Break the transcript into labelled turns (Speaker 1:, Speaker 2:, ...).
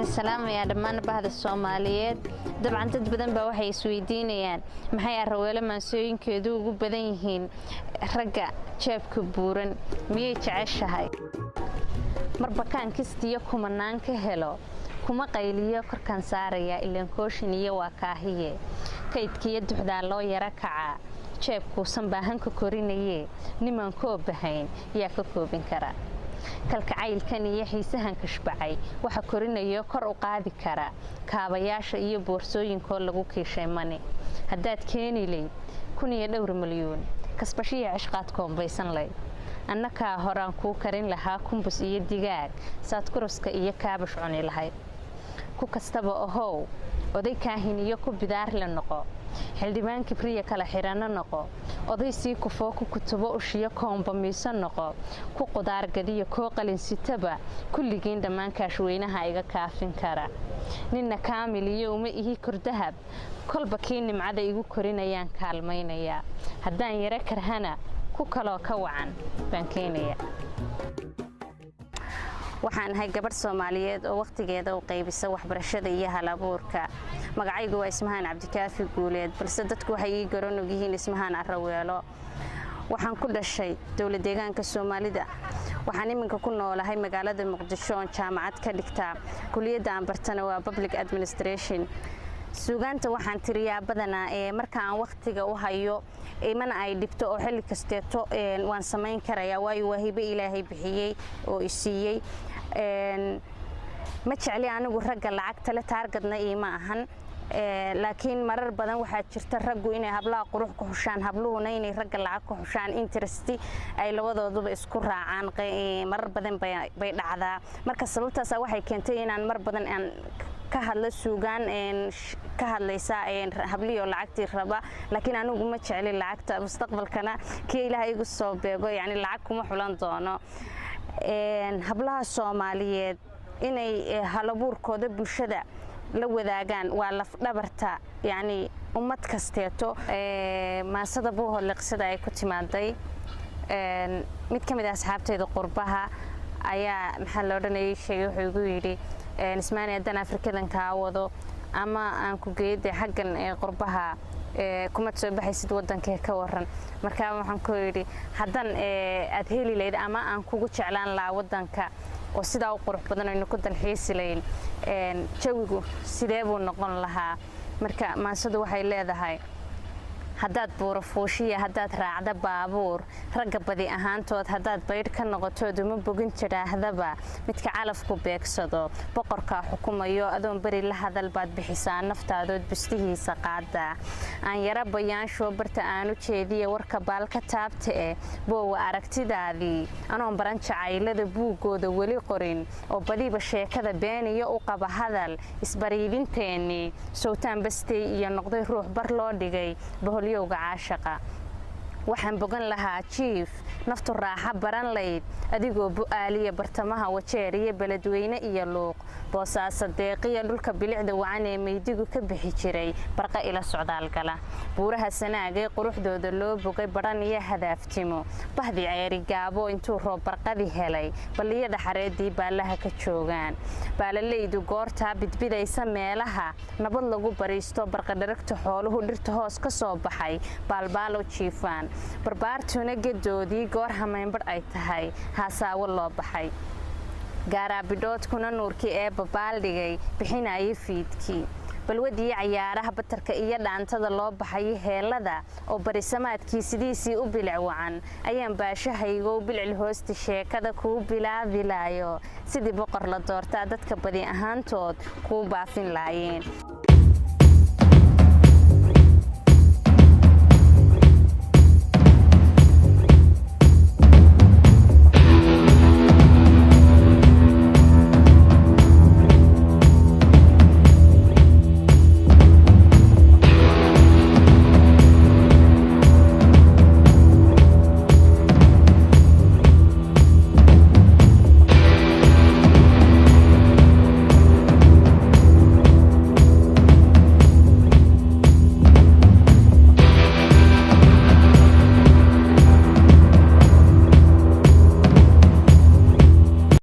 Speaker 1: Waan salaamayaa dhammaan bahda Soomaaliyeed. Dabcan dad badan baa waxay isweydiinayaan maxay Araweelo maansooyinkeedu ugu badan yihiin ragga jeebka buuran, miyay jeceshahay? Marba kaan kistiyo kumanaan ka helo, kuma qayliyo korkaan saarayaa, ilaan kooshin iyo waa kaahiye. Kaydkiiyo duxdaa loo yara kacaa, jeebkuusan baahanka korinayee, nimaan koobahayn yaa ka koobin kara? Kalkacaylkan iyo xiisahan kashbacay waxa korinayo kor u qaadi kara kaabayaasha iyo boorsooyinkoo lagu kiishay mani. Haddaad keeni layd 1,000 iyo dhowr milyuun, kasbashiya cishqaad koombaysan layd. Annakaa horaan kuu karin lahaa kumbus iyo digaag, saad kuruska iyo kaabash cuni lahayd. Ku kastaba ahow, oday kaahin iyo ku bidaarle noqo, xildhibaan kibriya kala xiranno noqo, oday sii kufoo ku kutubo ushiyo koombamiiso noqo, ku qudaar gadiyo koo qalinsitaba, kulligiin dhammaan kaashweynaha iga kaafin kara. Ninna kaamil iyo uma ihi kordahab, kolba kii nimcada igu korinayaan kaalmaynayaa. Haddaan yaro karhana, ku kaloo ka wacan baan keenaya. Waxaan ahay gabadh Soomaaliyeed oo wakhtigeeda u qaybisa waxbarashada iyo hal-abuurka. Magacaygu waa Ismahaan Cabdikaafi Guuleed, balse dadku waxay ii garan og yihiin Ismahaan Araweelo. Waxaan ku dhashay dowlad deegaanka Soomaalida. Waxaan iminka ku noolahay magaalada Muqdisho oon jaamacad ka dhigtaa. Kuliyadda aan bartana waa public administration. Suugaanta waxaan tiriyaa badanaa ee marka aan wakhtiga u hayo, imana ay dhibto oo xilli kasteeto waan samayn karayaa, waayo waa hibo Ilaahay bixiyey oo isiiyey. Ma jecli anigu ragga lacagta le, target-na iima ahan, laakiin marar badan waxaa jirta raggu inay hablaha qurux ku xushaan, habluhuna inay ragga lacag ku xushaan, interest ay labadooduba isku raacaan marar badan bay dhacdaa. Marka sababtaasa waxay keentay inaan mar badan aan ka hadlo suugaan ka hadlaysa habliyo lacagtii raba, laakiin anigu ma jecli lacagta. Mustaqbalkana kii Ilaahay igu soo beego, yani lacag kuma xulan doono. Hablaha Soomaaliyeed inay halabuurkooda bulshada la wadaagaan waa lafdhabarta, yacni ummad kasteeto. Maasada Buuhoodle qisada ay ku timaaday, mid ka mid ah asxaabteyda qurbaha ayaa, maxaa la odhanayay, sheegay. Wuxuu igu yidhi: "Ismaani, haddaan Afrikadan kaa wado ama aan ku geeyo dee xaggan ee qurbaha, kumad soo baxaysid wadankee, ka waran?" Markaa waxaan ku yidhi: "Haddaan aad heli lahayd ama aan kugu jeclaan lahaa wadanka oo sidaa u qurux badan aynu ku dalxiisi lahayn, jawigu sidee buu noqon lahaa?" Marka maansadu waxay leedahay: Haddaad buuro fuushiya, haddaad raacda baabuur, ragga badi ahaantood haddaad baydh ka noqotood, uma bogin tidhaahdaba midka calafku beegsado. Boqorkaa xukumayo, adoon beri la hadal baad bixisaa naftaadood bustihiisa qaada. Aan yara bayaanshuo barta aanu jeediya warka baalka taabta eh, boowa aragtidaadii anoon baran jacaylada buuggooda weli qorin, oo badiba sheekada beeniyo u qaba hadal isbariidinteennii, sowtaan bastey iyo noqday ruux bar loo dhigay boholyowga caashaqa. Waxaan bogan lahaa jiif naftu raaxa baran layd, adigoo Bu'aaliya bartamaha Wajeer iyo Beledweyne iyo Luuq, Boosaaso deeqiya dhulka bilicda wacan ee meydigu ka bixi jiray, barqa ila socdaalgala buuraha Sanaag ee quruxdooda loo bogay, Badhan iyo Hadaaftimo, bahdi Ceeri Gaabo intuu roob barqadi helay, balliyada xareedii baallaha ka joogaan, baalalaydu goortaa bidbidaysa, meelaha nabad lagu bariisto, barqadharagta xooluhu dhirta hoos ka soo baxay baalbaal u jiifaan, barbaartuna gedoodii goor hamaynbadh ay tahay haasaawo loo baxay, gaaraabidhoodkuna nuurkii ee babaaldhigay bixinaya fiidkii, balwadii cayaaraha batarka iyo dhaantada loo baxayo heelada oo barisamaadkii sidiisii u bilic wacan, ayaan baashahaygow bilcil hoosta sheekada kuu bilaabilaayo, sidii boqor la doortaa dadka badi ahaantood kuu baafin laayeen.